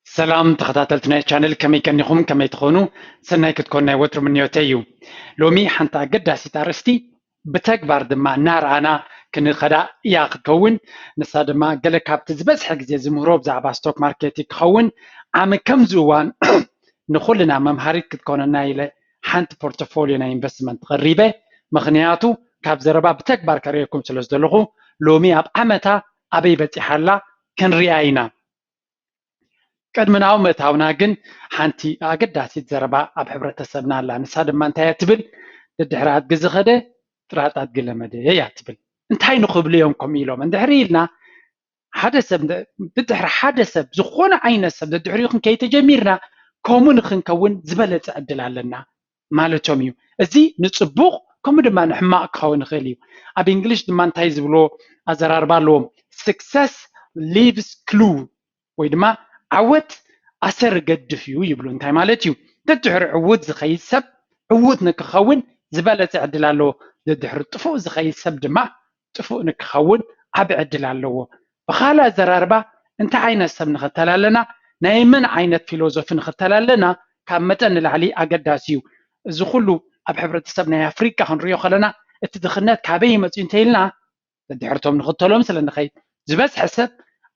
ሰላም ተኸታተልቲ ናይ ቻነል፣ ከመይ ቀኒኹም? ከመይ ትኾኑ? ሰናይ ክትኮኑ ናይ ወትሩ ምንዮተይ እዩ። ሎሚ ሓንቲ ኣገዳሲት ኣርእስቲ ብተግባር ድማ እናረኣና ክንኸዳ እያ ክትከውን። ንሳ ድማ ገለ ካብቲ ዝበዝሐ ግዜ ዝምህሮ ብዛዕባ ስቶክ ማርኬት እዩ ክኸውን። ዓሚ ከምዚ እዋን ንኹልና መምሃሪት ክትኮነና ኢለ ሓንቲ ፖርትፎሊዮ ናይ ኢንቨስትመንት ቀሪበ። ምኽንያቱ ካብ ዘረባ ብተግባር ከርእየኩም ስለ ዝደለኹ፣ ሎሚ ኣብ ዓመታ ኣበይ በፂሓ ኣላ ክንሪኣ ኢና። ቅድሚ ናብ ምእታውና ግን ሓንቲ ኣገዳሲት ዘረባ ኣብ ሕብረተሰብና ኣላ። ንሳ ድማ እንታይ እያ ትብል? "ደድሕሪ ኣድጊ ዝኸደ ጥራጥ ኣድጊ ለመደ" እያ ትብል። እንታይ ንኽብሉ እዮም ከምኡ ኢሎም? እንድሕሪ ኢልና ሓደ ሰብ እንደ-፣ ብድሕሪ ሓደ ሰብ፣ ዝኾነ ዓይነት ሰብ ደድሕሪኡ ክንከይድ ተጀሚርና፣ ከምኡ ንኽንከውን ዝበለጸ ዕድል ኣለና ማለቶም እዩ። እዚ ንጽቡቕ ከምኡ ድማ ንሕማቕ ክኸውን ይኽእል እዩ። ኣብ እንግሊሽ ድማ እንታይ ዝብሎ ኣዘራርባ ኣለዎም? "Success leaves clue" ወይ ድማ "ዓወት ኣሰር ገድፍ እዩ" ይብሉ። እንታይ ማለት እዩ? ደድሕሪ ዕዉት ዝኸይድ ሰብ ዕዉት ንክኸውን ዝበለጸ ዕድል ኣለዎ። ደድሕሪ ጥፉእ ዝኸይድ ሰብ ድማ ጥፉእ ንክኸውን ዓቢ ዕድል ኣለዎ። ብኻልእ ኣዘራርባ፣ እንታይ ዓይነት ሰብ ንኽተል ኣለና፣ ናይ መን ዓይነት ፊሎዞፊ ንኽተል ኣለና፣ ካብ መጠን ንላዕሊ ኣገዳሲ እዩ። እዚ ኩሉ ኣብ ሕብረተሰብ ናይ ኣፍሪቃ ክንሪኦ ከለና፣ እቲ ድኽነት ካበይ ይመጽእ እንተኢልና፣ ደድሕርቶም ንኽተሎም ስለ ንኸይድ፣ ዝበዝሐ ሰብ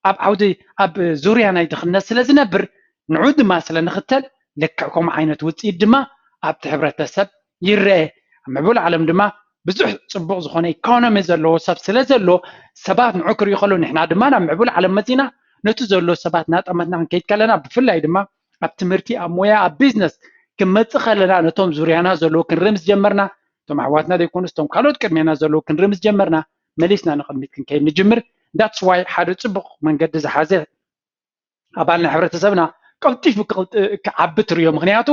ኣብ ዓውዲ፣ ኣብ ዙርያ ናይ ድኽነት ስለ ዝነብር፣ ንዑ ድማ ስለ ንኽተል፣ ልክዕ ከምኡ ዓይነት ውጽኢት ድማ ኣብቲ ሕብረተሰብ ይረአ። ኣብ ምዕቡል ዓለም ድማ ብዙሕ ጽቡቕ ዝኾነ ኢኮኖሚ ዘለዎ ሰብ ስለ ዘሎ፣ ሰባት ንዑ ክርእዩ ከለዉ፣ ንሕና ድማ ናብ ምዕቡል ዓለም መጺና፣ ነቲ ዘሎ ሰባት እናጠመትና ክንከይድ ከለና፣ ብፍላይ ድማ ኣብ ትምህርቲ፣ ኣብ ሞያ፣ ኣብ ቢዝነስ ክንመጽእ ከለና፣ ነቶም ዙርያና ዘለዉ ክንርኢ ምስ ጀመርና፣ እቶም ኣሕዋትና ዘይኮኑስ፣ እቶም ካልኦት ቅድሜና ዘለዉ ክንርኢ ምስ ጀመርና፣ መሊስና ንቕድሚት ክንከይድ ንጅምር። That's why ሓደ ጽቡቕ መንገዲ ዝሓዘ ኣባል ናይ ሕብረተሰብና ቀልጢፉ ክቕልጥ-፣ ክዓቢ ትርእዮ። ምኽንያቱ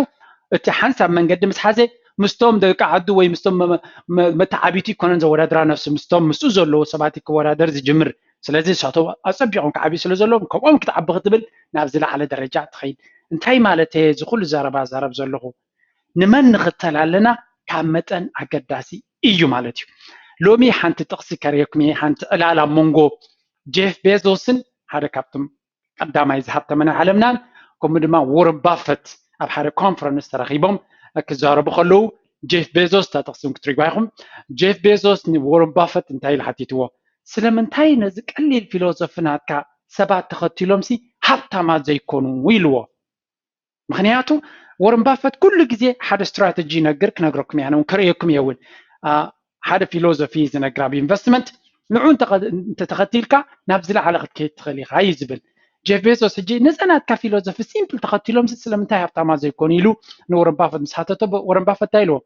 እቲ ሓንሳብ መንገዲ ምስ ሓዘ፣ ምስቶም ደቂ ዓዱ ወይ ምስቶም መ-፣ መ-፣ መተዓቢቲ ይኮነን ዘወዳድራ፣ ነፍሲ ምስቶም ምስኡ ዘለዉ ሰባት እዩ ክወዳደር ዝጅምር። ስለዚ ንሳቶም ኣጸቢቖም ክዓብዩ ስለ ዘለዎም፣ ከምኦም ክትዓቢ ክትብል ናብ ዝለዓለ ደረጃ ትኸይድ። እንታይ ማለት እየ እዚ ኩሉ ዘረባ ዛረብ ዘለኹ? ንመን ንኽተል ኣለና ካብ መጠን ኣገዳሲ እዩ ማለት እዩ። ሎሚ ሓንቲ ጥቕሲ ከርእየኩም እየ፣ ሓንቲ ዕላል ኣብ መንጎ ጄፍ ቤዞስን ሓደ ካብቶም ቀዳማይ ዝሃብተመ ናይ ዓለምናን፣ ከምኡ ድማ ዎረን ባፈት ኣብ ሓደ ኮንፈረንስ ተረኺቦም ክዛረቡ ከለዉ፣ ጄፍ ቤዞስ፣ እታ ጥቕሲ እውን ክትሪእዋ ኢኹም። ጄፍ ቤዞስ ንዎረን ባፈት እንታይ ኢሉ ሓቲትዎ? "ስለምንታይ ነዚ ቀሊል ፊሎሶፊ ናትካ ሰባት ተኸቲሎምሲ ሃብታማት ዘይኮኑ?" ኢልዎ። ምኽንያቱ ዎረን ባፈት ኩሉ ግዜ ሓደ ስትራተጂ ይነግር፣ ክነግረኩም እየ፣ ኣነ እውን ከርእየኩም እየ እውን። አ፣ ሓደ ፊሎዞፊ ዝነግር ኣብ ኢንቨስትመንት፣ ንዑ እንተ-፣ እንተተኸቲልካ ናብ ዝለዓለ ክትከይድ ትኽእል ኢኻ እዩ ዝብል። ጄፍ ቤዞስ ሕጂ ነዛ ናትካ ፊሎዞፊ ሲምፕል ተኸቲሎም ስለምንታይ ሃብታማት ዘይኮኑ ኢሉ ንወረን ባፈት ምስ ሓተቶ፣ ወረን ባፈት እንታይ ኢልዎ?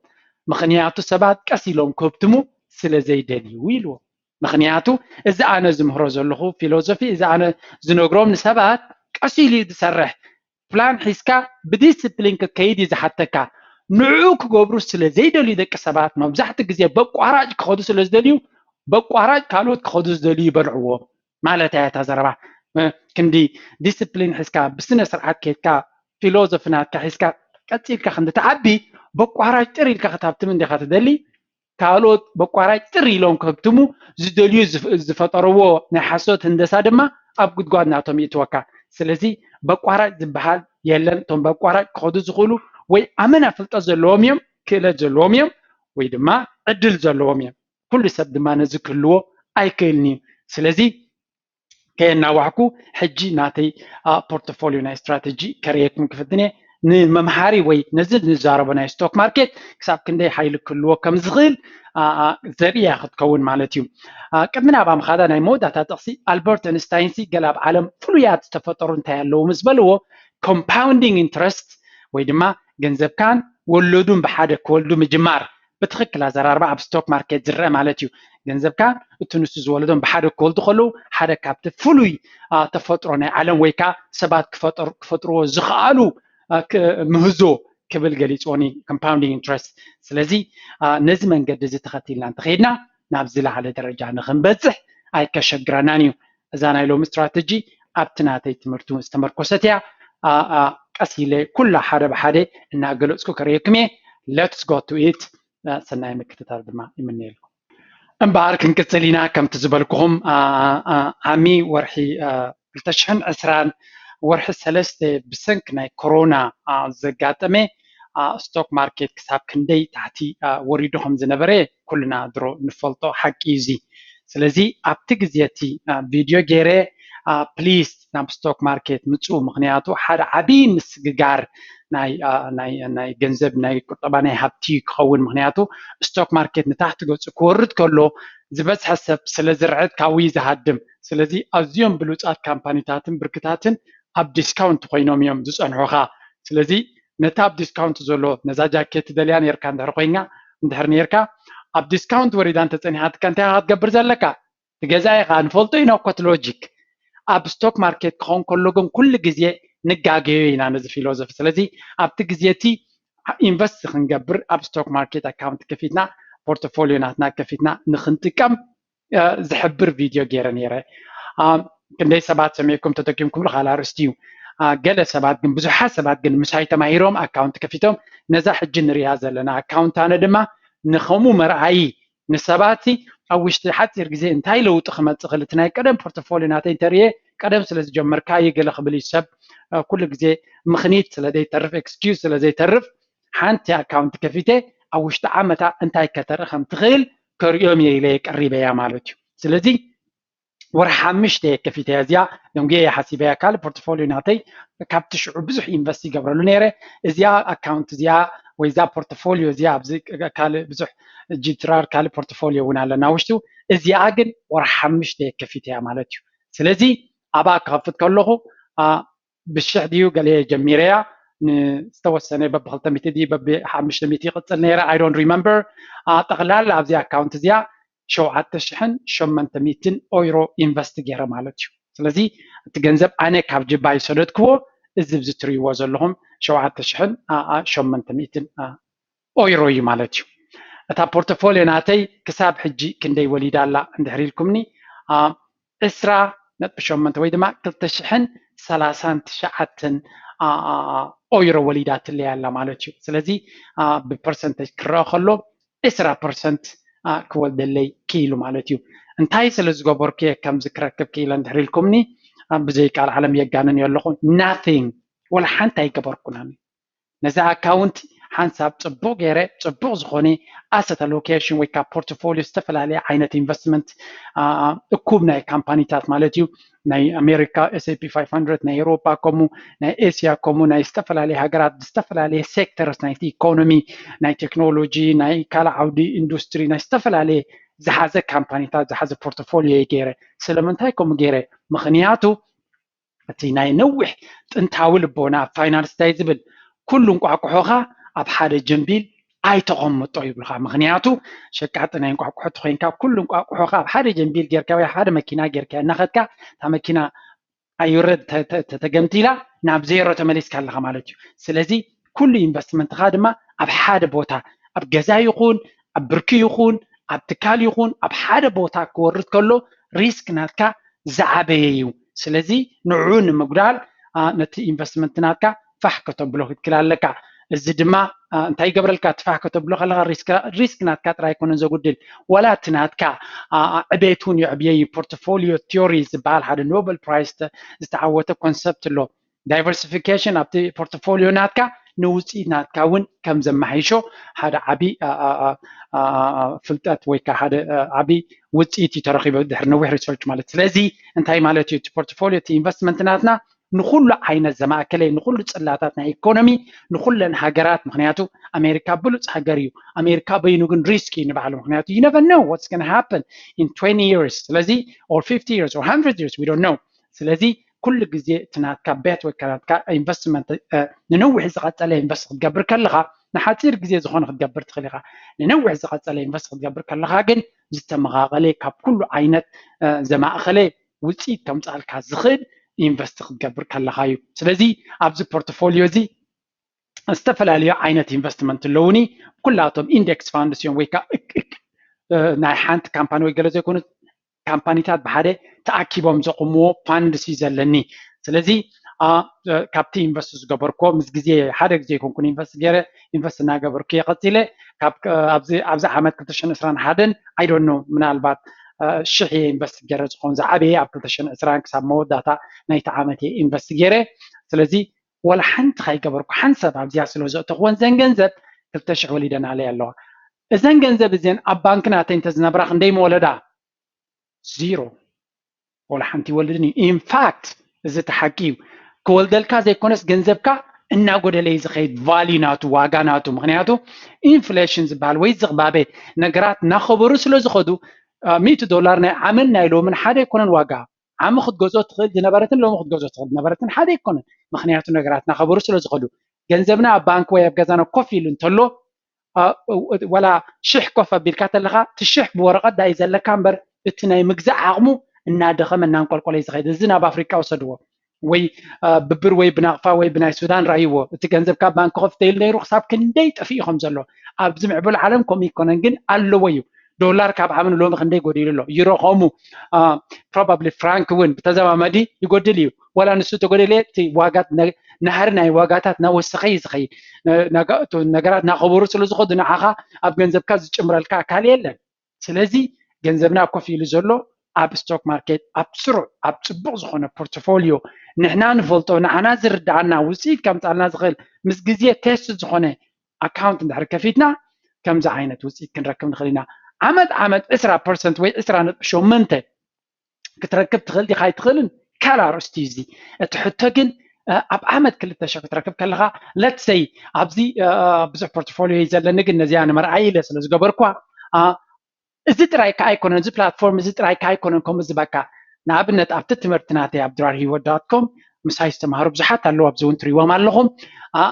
"ምኽንያቱ ሰባት ቀስ ኢሎም ክህብትሙ ስለ ዘይደልዩ" ኢልዎ። ምኽንያቱ እዚ ኣነ ዝምህሮ ዘለኹ ፊሎዞፊ፣ እዚ ኣነ ዝነግሮም ንሰባት ቀስ ኢሉ እዩ ዝሰርሕ። ፕላን ሒዝካ ብዲስፕሊን ክትከይድ እዩ ዝሓተካ። ንዕኡ ክገብሩ ስለ ዘይደልዩ ደቂ ሰባት መብዛሕትኡ ግዜ በቋራጭ ክኸዱ ስለ ዝደልዩ፣ በቋራጭ ካልኦት ክኸዱ ዝደልዩ ይበልዕዎም ማለት እያ እታ ዘረባ። እ፣ ክንዲ ዲስፕሊን ሒዝካ፣ ብስነ ስርዓት ከይድካ፣ ፊሎዞፊ ናትካ ሒዝካ ቀጺልካ ክንዲ ትዓቢ፣ በቋራጭ ጥር ኢልካ ክትሃብትም እንዲኻ ትደሊ። ካልኦት በቋራጭ ጥር ኢሎም ከብትሙ ዝደልዩ ዝፍ-፣ ዝፈጠርዎ ናይ ሓሶት ህንደሳ ድማ ኣብ ጉድጓድ ናቶም ይእትወካ። ስለዚ በቋራጭ ዝበሃል የለን። እቶም በቋራጭ ክኸዱ ዝኽእሉ ወይ ኣመና ፍልጠት ዘለዎም እዮም፣ ክእለት ዘለዎም እዮም፣ ወይ ድማ ዕድል ዘለዎም እዮም። ኩሉ ሰብ ድማ ነዚ ክህልዎ ኣይክእልን እዩ። ስለዚ ከየናዋሕኩ ሕጂ ናተይ፣ አ፣ ፖርትፎሊዮ ናይ ስትራተጂ ከርእየኩም ክፍትን እየ። ንመምሃሪ ወይ ነዚ ንዛረቦ ናይ ስቶክ ማርኬት ክሳብ ክንደይ ሓይሊ ክህልዎ ከም ዝኽእል፣ አ፣ አ፣ ዘርኢ እያ ክትከውን ማለት እዩ። አ፣ ቅድሚ ናብኣ ምኻዳ ናይ መወዳእታ ጥቕሲ ኣልበርት ኣንስታይንሲ ገለ ኣብ ዓለም ፍሉያት ዝተፈጠሩ እንታይ ኣለዉ ምስ በልዎ፣ ኮምፓውንዲንግ ኢንትረስት ወይ ድማ ገንዘብካን ወለዱን ብሓደ ክወልዱ ምጅማር ብትኽክል ኣዘራርባ ኣብ ስቶክ ማርኬት ዝረአ ማለት እዩ። ገንዘብካ እቲ ንሱ ዝወለዶም ብሓደ ክወልዱ ከለዉ፣ ሓደ ካብቲ ፍሉይ፣ አ፣ ተፈጥሮ ናይ ዓለም ወይ ከዓ ሰባት ክፈጠር-፣ ክፈጥርዎ ዝኸኣሉ፣ አ፣ ክ-፣ ምህዞ ክብል ገሊፅዎኒ፣ ኮምፓውንዲንግ ኢንትረስት። ስለዚ፣ አ፣ ነዚ መንገዲ እዚ ተኸቲልና እንተኸይድና ናብ ዝለዓለ ደረጃ ንኽንበፅሕ ኣይከሸግረናን እዩ። እዛ ናይ ሎሚ ስትራተጂ ኣብቲ ናተይ ትምህርቲ እውን ዝተመርኮሰት እያ። አ፣ አ፣ ቀስ ኢለ ኩላ ሓደ ብሓደ እናገለፅኩ ከርእየኩም እየ። Let's go to it። አ፣ ሰናይ ምክትታል ድማ ይምነየልኩም። እምበኣር ክንቅጽል ኢና። ከምቲ ዝበልኩኹም፣ አ፣ አ፣ ዓሚ ወርሒ፣ አ፣ ክልተ ሽሕን ዕስራን፣ ወርሒ ሰለስተ ብሰንኪ ናይ ኮሮና ዘጋጠመ ስቶክ ማርኬት ክሳብ ክንደይ ታሕቲ ወሪዱ ከም ዝነበረ ኩልና ድሮ ንፈልጦ ሓቂ እዩ። እዚ ስለዚ ኣብቲ ግዜ እቲ ቪድዮ ገይረ ፕሊስ ናብ ስቶክ ማርኬት ምፁ፣ ምክንያቱ ሓደ ዓብዪ ምስግጋር ናይ ገንዘብ ናይ ቁጠባ ናይ ሃብቲ ክኸውን፣ ምክንያቱ ስቶክ ማርኬት ንታሕቲ ገፁ ክወርድ ከሎ ዝበዝሐ ሰብ ስለ ዝርዕድ ካብኡ እዩ ዝሃድም። ስለዚ ኣዝዮም ብሉፃት ካምፓኒታትን ብርክታትን ኣብ ዲስካውንት ኮይኖም እዮም ዝፀንሑኻ። ስለዚ ነቲ ኣብ ዲስካውንት ዘሎ ነዛ ጃኬት ትደልያ ነርካ እንድሕር ኮይንካ እንድሕር ነርካ ኣብ ዲስካውንት ወሪዳ እንተፀኒሓትካ እንታይ ኢኻ ክትገብር ዘለካ? ትገዛ ኢኻ። ንፈልጦ ኢና ኮት ሎጂክ ኣብ ስቶክ ማርኬት ክኸውን ከሎ ግን ኩሉ ግዜ ንጋገዮ ኢና ነዚ ፊሎዞፊ። ስለዚ ኣብቲ ግዜ እቲ ኢንቨስት ክንገብር ኣብ ስቶክ ማርኬት ኣካውንት ከፊትና ፖርትፎሊዮ ናትና ከፊትና ንክንጥቀም ዝሕብር ቪድዮ ገይረ ነይረ። ክንደይ ሰባት ሰሚዕኩም ተጠቂምኩምሉ ካልእ ኣርእስቲ እዩ። ገለ ሰባት ግን ብዙሓት ሰባት ግን ምሳይ ተማሂሮም ኣካውንት ከፊቶም ነዛ ሕጂ ንሪኣ ዘለና ኣካውንት ኣነ ድማ ንኸምኡ መርኣዪ ንሰባት ኣብ ውሽጢ ሓፂር ግዜ እንታይ ለውጢ ክመፅእ ክእል እቲ ናይ ቀደም ፖርትፎሊዮ ናተይ እንተርእየ ቀደም ስለ ዝጀመርካዩ ገለ ክብል እዩ ሰብ ኩሉ ግዜ ምኽኒት ስለ ዘይተርፍ ኤክስኪውዝ ስለ ዘይተርፍ ሓንቲ ኣካውንት ከፊተ ኣብ ውሽጢ ዓመታ እንታይ ከተርኢ ከም ትኽእል ከርእዮም እየ ኢለ ቀሪበያ ማለት እዩ። ስለዚ ወርሒ ሓምሽተ ከፊተያ እዚኣ ደንጉየ እየ ሓሲበያ ካልእ ፖርትፎሊዮ ናተይ ካብቲ ሽዑ ብዙሕ ኢንቨስት ይገብረሉ ነይረ። እዚኣ ኣካውንት እዚኣ ወይ እዛ ፖርትፎሊዮ እዚኣ ኣብዚ ካልእ ብዙሕ ጅትራር ካልእ ፖርትፎሊዮ እውን ኣለና ውሽጡ። እዚኣ ግን ወርሒ ሓምሽተ ከፊተያ ማለት እዩ። ስለዚ ኣብኣ ክኸፍት ከለኹ ብሽሕ ድዩ ገለ ጀሚረያ ንዝተወሰነ በብ ክልተ ሚእቲ ድዩ በብ ሓሙሽተ ሚእቲ ይቕፅል ነይረ I don't remember። ጠቕላላ ኣብዚ ኣካውንት እዚኣ ሸውዓተ ሽሕን ሸመንተ ሚእትን ኦይሮ ኢንቨስት ገይረ ማለት እዩ። ስለዚ እቲ ገንዘብ ኣነ ካብ ጅባይ ሰደድክዎ እዚ ብዚ ትርእይዎ ዘለኹም ሸውዓተ ሽሕን ሸመንተ ሚእትን ኦይሮ እዩ ማለት እዩ። እታ ፖርትፎሊዮ ናተይ ክሳብ ሕጂ ክንደይ ወሊዳ ኣላ እንድሕር ኢልኩምኒ ዕስራ ነጥቢ ሸሞንተ ወይ ድማ ክልተ ሽሕን ሰላሳን ትሽዓተን ኦይሮ ወሊዳትለይ ኣላ ማለት እዩ። ስለዚ ብፐርሰንተጅ ክረአ ከሎ ዕስራ ፐርሰንት ክወልደለይ ክኢሉ ማለት እዩ። እንታይ ስለ ዝገበርኩ እየ ከምዚ ክረክብ ክኢለ እንድሕር ኢልኩምኒ ብዘይ ቃል ዓለም የጋንን እየ ኣለኹ። ናቲንግ ወላ ሓንቲ ኣይገበርኩን ኣነ። ነዚ ኣካውንት ሓንሳብ ፅቡቕ ገይረ ፅቡቕ ዝኾነ ኣሰት ኣሎኬሽን ወይ ካብ ፖርትፎሊዮ ዝተፈላለየ ዓይነት ኢንቨስትመንት እኩብ ናይ ካምፓኒታት ማለት እዩ ናይ ኣሜሪካ S and P five hundred ናይ ኤሮፓ ከምኡ ናይ ኤስያ ከምኡ ናይ ዝተፈላለየ ሃገራት ዝተፈላለየ ሴክተርስ ናይቲ ኢኮኖሚ ናይ ቴክኖሎጂ ናይ ካልእ ዓውዲ ኢንዱስትሪ ናይ ዝተፈላለየ ዝሓዘ ካምፓኒታት ዝሓዘ ፖርትፎሊዮ እየ ገይረ። ስለምንታይ ከምኡ ገይረ? ምክንያቱ እቲ ናይ ነዊሕ ጥንታዊ ልቦና ፋይናንስ እንታይ ዝብል ኩሉ እንቋቁሖኻ ኣብ ሓደ ጀንቢል ኣይተቐምጦ ይብልካ። ምክንያቱ ሸቃጢ ናይ እንቋቁሖ ተኮይንካ ኩሉ እንቋቁሖኻ ኣብ ሓደ ጀንቢል ጌርካ ወይ ሓደ መኪና ጌርካ እናኸድካ እታ መኪና ኣይውረድ ተተገምቲላ ናብ ዜሮ ተመሊስካ ኣለኻ ማለት እዩ። ስለዚ ኩሉ ኢንቨስትመንትኻ ድማ ኣብ ሓደ ቦታ ኣብ ገዛ ይኹን ኣብ ብርኪ ይኹን ኣብ ትካል ይኹን ኣብ ሓደ ቦታ ክወርድ ከሎ ሪስክ ናትካ ዝዓበየ እዩ። ስለዚ ንዑ ንምጉዳል ነቲ ኢንቨስትመንት ናትካ ፋሕ ከተብሎ ክትክል ኣለካ። እዚ ድማ እንታይ ይገብረልካ? እቲ ፋሕ ከተብሎ ከለካ ሪስክ ናትካ ጥራይ ኣይኮነን ዘጉድል፣ ዋላ እቲ ናትካ ዕቤት እውን የዕብየ እዩ። ፖርትፎሊዮ ቲዮሪ ዝበሃል ሓደ ኖበል ፕራይስ ዝተዓወተ ኮንሰፕት ኣሎ። ዳይቨርሲፊኬሽን ኣብቲ ፖርትፎሊዮ ናትካ ንውፅኢት ናትካ እውን ከም ዘመሓይሾ ሓደ ዓብዪ ፍልጠት ወይ ከዓ ሓደ ዓብዪ ውፅኢት እዩ ተረኺቡ ድሕሪ ነዊሕ ሪሰርች ማለት። ስለዚ እንታይ ማለት እዩ? እቲ ፖርትፎሊዮ እቲ ኢንቨስትመንት ናትና ንኩሉ ዓይነት ዘማእከለ ንኩሉ ፅላታት ናይ ኢኮኖሚ ንኩለን ሃገራት፣ ምክንያቱ ኣሜሪካ ብሉፅ ሃገር እዩ። ኣሜሪካ በይኑ ግን ሪስክ እዩ ንባዕሉ፣ ምክንያቱ you never know what's gonna happen in twenty years ስለዚ or fifty years or hundred years we don't know። ስለዚ ኩሉ ግዜ እቲ ናትካ ቤት ወይ ናትካ ኢንቨስትመንት ንነዊሕ ዝቐፀለ ኢንቨስት ክትገብር ከለካ ንሓፂር ግዜ ዝኾነ ክትገብር ትኽእል ኢኻ። ንነዊሕ ዝቐፀለ ኢንቨስት ክትገብር ከለካ ግን ዝተመቓቐለ ካብ ኩሉ ዓይነት ዘማእኸለ ውፅኢት ከምፃልካ ዝኽእል ኢንቨስት ክትገብር ከለካ እዩ። ስለዚ ኣብዚ ፖርትፎሊዮ እዚ ዝተፈላለዩ ዓይነት ኢንቨስትመንት ኣለውኒ። ኩላቶም ኢንዴክስ ፋንድስ እዮም ወይ ከዓ እክእክ ናይ ሓንቲ ካምፓኒ ወይ ገለ ዘይኮኑ ካምፓኒታት ብሓደ ተኣኪቦም ዘቑምዎ ፋንድስ እዩ ዘለኒ። ስለዚ ካብቲ ኢንቨስት ዝገበርኮ ምስ ግዜ ሓደ ግዜ ይኮንኩን ኢንቨስት ገይረ ኢንቨስት እናገበርኩ እየ ቀፂለ ኣብዚ ዓመት ክልተ ሽሕን ዕስራን ሓደን I don't know ምናልባት ሽሕ እየ ኢንቨስት ገይረ ዝኸውን ዝዓበየ ኣብ ክልተ ሽሕን ዕስራን ክሳብ መወዳእታ ናይቲ ዓመት እየ ኢንቨስት ገይረ። ስለዚ ወላ ሓንቲ ከይገበርኩ ሓንሳብ ኣብዚኣ ስለ ዘእተኽወን ዘን ገንዘብ ክልተ ሽሕ ወሊደን ኣለያ ኣለዋ። እዘን ገንዘብ እዚን ኣብ ባንክ ናተይ እንተዝነብራ ክንደይ ምወለዳ? ዚሮ። ወላ ሓንቲ ይወልድን እዩ። ኢንፋክት እዚ ተሓቂ እዩ። ክወልደልካ ዘይኮነስ ገንዘብካ እናጎደለ እዩ ዝኸይድ፣ ቫልዩ ናቱ፣ ዋጋ ናቱ። ምክንያቱ ኢንፍሌሽን ዝበሃል ወይ ዝቕባበ ነገራት እናኸበሩ ስለ ዝኸዱ ሚእቲ ዶላር ናይ ዓምን ናይ ሎምን ሓደ ኣይኮነን ዋጋ። ዓሚ ክትገዝኦ ትኽእል ዝነበረትን ሎሚ ክትገዝኦ ትኽእል ዝነበረትን ሓደ ኣይኮነን። ምክንያቱ ነገራት እናኸበሩ ስለ ዝኸዱ ገንዘብና ኣብ ባንክ ወይ ኣብ ገዛና ኮፍ ኢሉ እንተሎ ዋላ ሽሕ ኮፍ ኣቢልካ ተለካ እቲ ሽሕ ብወረቐት ዳዩ ዘለካ እምበር እቲ ናይ ምግዛእ ዓቕሙ እናደኸመ እናንቆልቆለ እዩ ዝኸይድ። እዚ ናብ ኣፍሪቃ ውሰድዎ ወይ ብብር ወይ ብናቕፋ ወይ ብናይ ሱዳን ራእይዎ። እቲ ገንዘብ ካብ ባንክ ኮፍ ተይሉ ነይሩ ክሳብ ክንደይ ጠፊኡ ከም ዘሎ ኣብዚ ምዕቡል ዓለም ከምኡ ይኮነን ግን ኣለዎ እዩ። ዶላር ካብ ዓምን ሎሚ ክንደይ ጎዲሉ ኣሎ። ዩሮ ከምኡ፣ ፕሮባብሊ ፍራንክ እውን ብተዘማመዲ ይጎድል እዩ። ዋላ ንሱ ተጎደለ እቲ ዋጋ ናህሪ ናይ ዋጋታት ናወሰኸ እዩ ዝኸይድ። ነገራት ናኸበሩ ስለ ዝኸዱ ንዓኻ ኣብ ገንዘብካ ዝጭምረልካ ኣካል የለን። ስለዚ ገንዘብና ኮፍ ኢሉ ዘሎ ኣብ ስቶክ ማርኬት ኣብ ስሩዕ ኣብ ፅቡቕ ዝኾነ ፖርትፎሊዮ ንሕና ንፈልጦ ንዓና ዝርድኣና ውፅኢት ከምፃልና ዝኽእል ምስ ግዜ ቴስት ዝኾነ ኣካውንት እንድሕር ከፊትና ከምዚ ዓይነት ውፅኢት ክንረክብ ንኽእል ኢና። ዓመት ዓመት ዕስራ ፐርሰንት ወይ ዕስራ ነጥቢ ሸሞንተ ክትረክብ ትኽእል ዲኻ ኣይትኽእልን ካልእ ኣርእስቲ እዩ እዚ። እቲ ሕቶ ግን ኣብ ዓመት ክልተ ሽሕ ክትረክብ ከለኻ let's say ኣብዚ ብዙሕ ፖርትፎሊዮ እዩ ዘለኒ ግን ነዚኣ ንምርኣይ ኢለ ስለ ዝገበርኳ እዚ ጥራይ ከኣ ኣይኮነን፣ እዚ ፕላትፎርም እዚ ጥራይ ከኣ ኣይኮነን ከምኡ ዝበካ። ንኣብነት ኣብቲ ትምህርቲ ናተይ ኣብ ድራር ህይወት ዶት ኮም ምሳይ ዝተምሃሩ ብዙሓት ኣለዉ፣ ኣብዚ እውን ትሪእዎም ኣለኹም።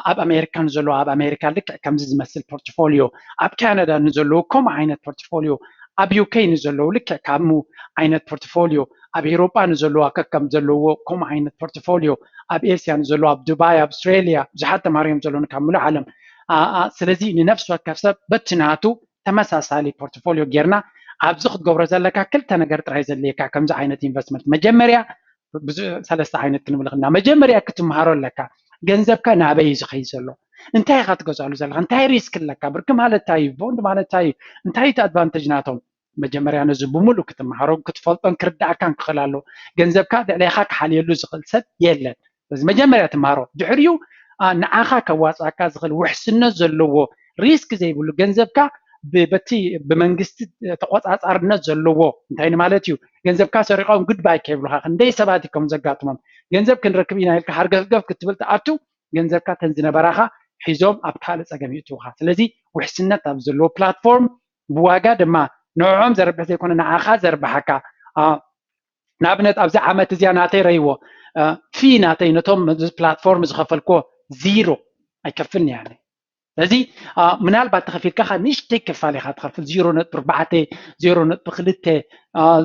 ኣብ ኣሜሪካ ንዘለዉ ኣብ ኣሜሪካ ልክዕ ከምዚ ዝመስል ፖርትፎሊዮ፣ ኣብ ካናዳ ንዘለዉ ከምኡ ዓይነት ፖርትፎሊዮ፣ ኣብ ዩኬ ንዘለዉ ልክዕ ከምኡ ዓይነት ፖርትፎሊዮ፣ ኣብ ኤውሮጳ ንዘለዋ ከከም ዘለውዎ ከምኡ ዓይነት ፖርትፎሊዮ፣ ኣብ ኤስያ ንዘለዉ ኣብ ዱባይ፣ ኣብ ኣውስትራሊያ ብዙሓት ተምሃሩ እዮም ዘለዉኒ ካብ ምሉእ ዓለም። ስለዚ ንነፍሲ ወከፍ ሰብ በቲ ናቱ ተመሳሳሊ ፖርትፎሊዮ ጌርና ኣብዚ ክትገብሮ ዘለካ ክልተ ነገር ጥራይ ዘድልየካ ከምዚ ዓይነት ኢንቨስትመንት መጀመርያ ሰለስተ ዓይነት ክንብል ከለና መጀመርያ ክትምሃሮ ኣለካ። ገንዘብካ ናበይ እዩ ዝኸይድ ዘሎ? እንታይ ኢኻ ትገዝኣሉ ዘለካ? እንታይ ሪስክ ኣለካ? ብርኪ ማለት እንታይ እዩ? ቦንድ ማለት እንታይ እዩ? እንታይ እቲ ኣድቫንቴጅ ናቶም? መጀመርያ ነዚ ብምሉእ ክትምሃሮን ክትፈልጦን ክርዳእካን ክኽእል ኣለዎ። ገንዘብካ ልዕሌኻ ክሓልየሉ ዝኽእል ሰብ የለን። ስለዚ መጀመርያ ትምሃሮ። ድሕሪኡ ንዓኻ ከዋፅኣካ ዝኽእል ውሕስነት ዘለዎ ሪስክ ዘይብሉ ገንዘብካ በቲ ብመንግስቲ ተቆፃፃርነት ዘለዎ እንታይ ማለት እዩ? ገንዘብካ ሰሪቆም ጉድባይ ከይብሉካ ክንደይ ሰባት እዩ ከም ዘጋጥሞም ገንዘብ ክንረክብ ኢና ኢልካ ሃርገፍገፍ ክትብል ትኣቱ ገንዘብካ ተን ዝነበራኻ ሒዞም ኣብ ካልእ ፀገም ይእትውካ። ስለዚ ውሕስነት ኣብ ዘለዎ ፕላትፎርም ብዋጋ ድማ ንዕኦም ዘርብሕ ዘይኮነ ንዓኻ ዘርብሓካ ንኣብነት ኣብዚ ዓመት እዚኣ ናተይ ረይዎ ፊ ናተይ ነቶም ፕላትፎርም ዝኸፈልክዎ ዚሮ ኣይከፍልን እያ። ስለዚ ምናልባት ተኸፊልካ ካብ ንእሽተይ ክፋል ኢኻ ትኸፍል ዜሮ ነጥቢ ኣርባዕተ ዜሮ ነጥቢ ክልተ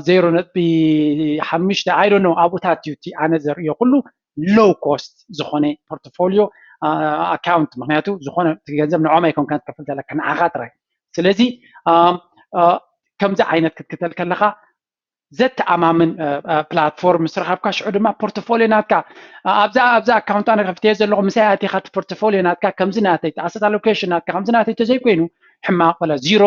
ዜሮ ነጥቢ ሓሙሽተ ኣይ ዶንት ኖ ኣብኡታት እዩ እቲ ኣነ ዘርእዮ ኩሉ ሎው ኮስት ዝኾነ ፖርትፎሊዮ ኣካውንት ምክንያቱ ዝኾነ ገንዘብ ንዖም ኣይኮንካ ትከፍል ዘለካ ንዓኻ ጥራይ። ስለዚ ከምዚ ዓይነት ክትክተል ከለካ ዘተኣማምን ፕላትፎርም ምስ ረኸብካ ሽዑ ድማ ፖርትፎሊዮ ናትካ ኣብዛ ኣብዛ ኣካውንት ኣነ ከፍትየ ዘለኹ ምሳይ ኣቲኻ እቲ ፖርትፎሊዮ ናትካ ከምዚ ናተይ ኣሰት ኣሎኬሽን ናትካ ከምዚ ናተይ ተዘይኮይኑ ሕማቕ ወላ ዚሮ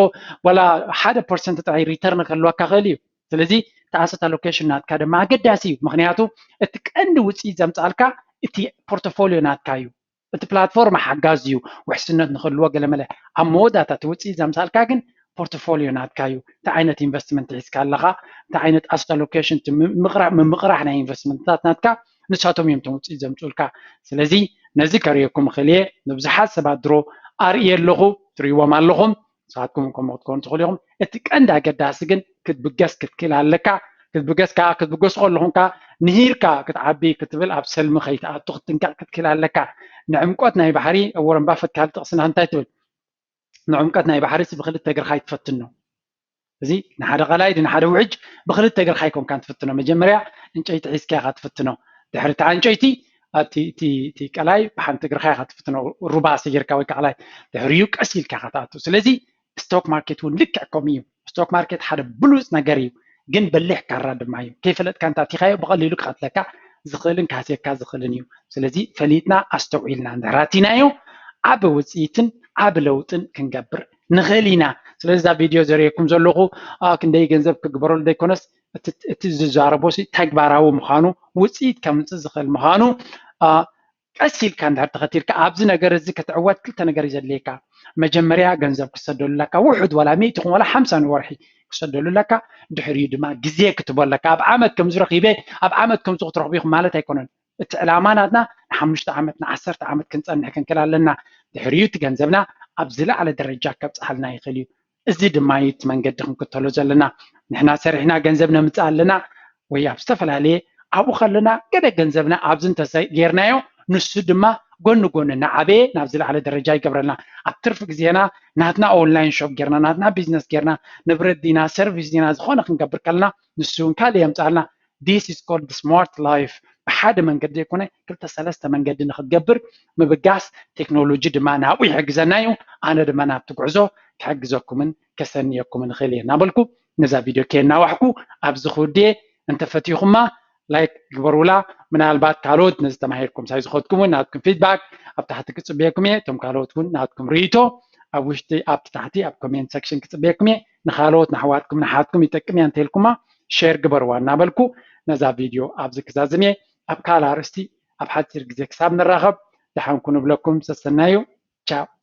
ወላ ሓደ ፐርሰንት ጥራይ ሪተርን ክህልወካ ክእል እዩ። ስለዚ እቲ ኣሰት ኣሎኬሽን ናትካ ድማ ኣገዳሲ እዩ። ምክንያቱ እቲ ቀንዲ ውፅኢት ዘምፃልካ እቲ ፖርትፎሊዮ ናትካ እዩ። እቲ ፕላትፎርም ሓጋዚ እዩ፣ ውሕስነት ንክህልዎ ገለመለ። ኣብ መወዳእታ እቲ ውፅኢት ዘምፃልካ ግን ፖርትፎሊዮ ናትካ እዩ። እንታይ ዓይነት ኢንቨስትመንት ሒዝካ ኣለኻ፣ እንታይ ዓይነት ኣሰት ኣሎኬሽን ምምቕራሕ ናይ ኢንቨስትመንትታት ናትካ ንሳቶም እዮም እቶም ውፅኢት ዘምፅኡልካ። ስለዚ ነዚ ከርእየኩም እኽእል እየ። ንብዙሓት ሰባት ድሮ ኣርእየ ኣለኹ፣ ትርእይዎም ኣለኹም። ንስኻትኩም እውን ከምኡ ክትኮኑ ትኽእሉ ኢኹም። እቲ ቀንዲ ኣገዳሲ ግን ክትብገስ ክትክእል ኣለካ። ክትብገስ ከዓ ክትብገሱ ከለኹም ከዓ ንሂርካ ክትዓቢ ክትብል ኣብ ሰልሚ ከይትኣቱ ክትጥንቀቕ ክትክእል ኣለካ። ንዕምቆት ናይ ባሕሪ ወረን ባፈት ካልእ ጥቕስና እንታይ ትብል? ንዕምቀት ናይ ባሕሪ ብክልተ እግርኻ ኣይትፈትኖ። እዚ ንሓደ ቀላይ ንሓደ ውሕጅ ብክልተ እግርኻ ኣይኮንካን ትፍትኖ። መጀመርያ ዕንጨይቲ ሒዝካ ኢኻ ትፍትኖ። ድሕሪ እቲ ዕንጨይቲ ኣብቲ እቲ ቀላይ ብሓንቲ እግርኻ ኢኻ ትፍትኖ። ሩባ ሰጊርካ ወይ ከዓ ቀላይ ድሕሪኡ ቀስ ኢልካ ኢኻ ትኣቱ። ስለዚ ስቶክ ማርኬት እውን ልክዕ ከምኡ እዩ። ስቶክ ማርኬት ሓደ ብሉፅ ነገር እዩ፣ ግን በሊሕ ካራ ድማ እዩ። ከይፈለጥካ እንተኣቲኻዮ ብቐሊሉ ክቐትለካ ዝኽእልን ክሃስየካ ዝኽእልን እዩ። ስለዚ ፈሊጥና ኣስተውዒልና እንድሕር ኣቲናዮ ዓቢ ውፅኢትን ዓቢ ለውጥን ክንገብር ንኽእል ኢና። ስለዚ እዛ ቪድዮ ዘርእየኩም ዘለኹ ክንደይ ገንዘብ ክግበረሉ ዘይኮነስ እቲ ዝዛረቦ ተግባራዊ ምዃኑ ውፅኢት ከምፅእ ዝኽእል ምዃኑ ቀስ ኢልካ እንድሕር ተኸቲልካ ኣብዚ ነገር እዚ ክትዕወት ክልተ ነገር እዩ ዘድልየካ። መጀመርያ ገንዘብ ክሰደሉ ኣለካ፣ ውሑድ ዋላ ሚእቲ ይኹን ዋላ ሓምሳ ንወርሒ ክሰደሉ ኣለካ። ድሕሪኡ ድማ ግዜ ክትቦ ኣለካ። ኣብ ዓመት ከምዚ ረኺበ ኣብ ዓመት ከምዚ ክትረኽቡ ኢኹም ማለት ኣይኮነን። እቲ ዕላማ ናትና ንሓሙሽተ ዓመት ንዓሰርተ ዓመት ክንፀንሕ ክንክል ኣለና። ድሕሪኡ እቲ ገንዘብና ኣብ ዝለዓለ ደረጃ ከብፅሓልና ይኽእል እዩ። እዚ ድማ እዩ እቲ መንገዲ ክንክተሎ ዘለና። ንሕና ሰሪሕና ገንዘብ ነምፅእ ኣለና ወይ ኣብ ዝተፈላለየ ኣብኡ ከለና ገለ ገንዘብና ኣብዚ እንተዘይጌርናዮ ንሱ ድማ ጎኒ ጎኒ እናዓበየ ናብ ዝለዓለ ደረጃ ይገብረልና። ኣብ ትርፊ ግዜና ናትና ኦንላይን ሾፕ ጌርና ናትና ቢዝነስ ጌርና ንብረት ዲና ሰርቪስ ዲና ዝኾነ ክንገብር ከለና ንሱ እውን ካልእ የምፅኣልና። This is called smart life። ብሓደ መንገዲ ዘይኮነ ክልተ ሰለስተ መንገዲ ንክትገብር ምብጋስ ቴክኖሎጂ ድማ ናብኡ ይሕግዘና እዩ። ኣነ ድማ ናብቲ ጉዕዞ ክሕግዘኩምን ከሰንየኩምን እኽእል እየ እናበልኩ ነዛ ቪድዮ ከየናዋሕኩ ኣብዚ ክውድየ። እንተፈቲኹማ ላይክ ግበሩላ። ምናልባት ካልኦት ነዚ ተማሂርኩም ሳይ ዝኸድኩም እውን ናትኩም ፊድባክ ኣብ ታሕቲ ክፅበየኩም እየ። እቶም ካልኦት እውን ናትኩም ርእይቶ ኣብ ውሽጢ ኣብቲ ታሕቲ ኣብ ኮሜንት ሰክሽን ክፅበየኩም እየ። ንኻልኦት ንኣሕዋትኩም ንሓትኩም ይጠቅም እያ እንተኢልኩማ ሼር ግበርዋ እናበልኩ ነዛ ቪድዮ ኣብዚ ክዛዝም እየ። ኣብ ካልእ ኣርእስቲ ኣብ ሓፂር ግዜ ክሳብ ንራኸብ ደሓንኩ ንብለኩም። ሰሰናዩ። ቻው።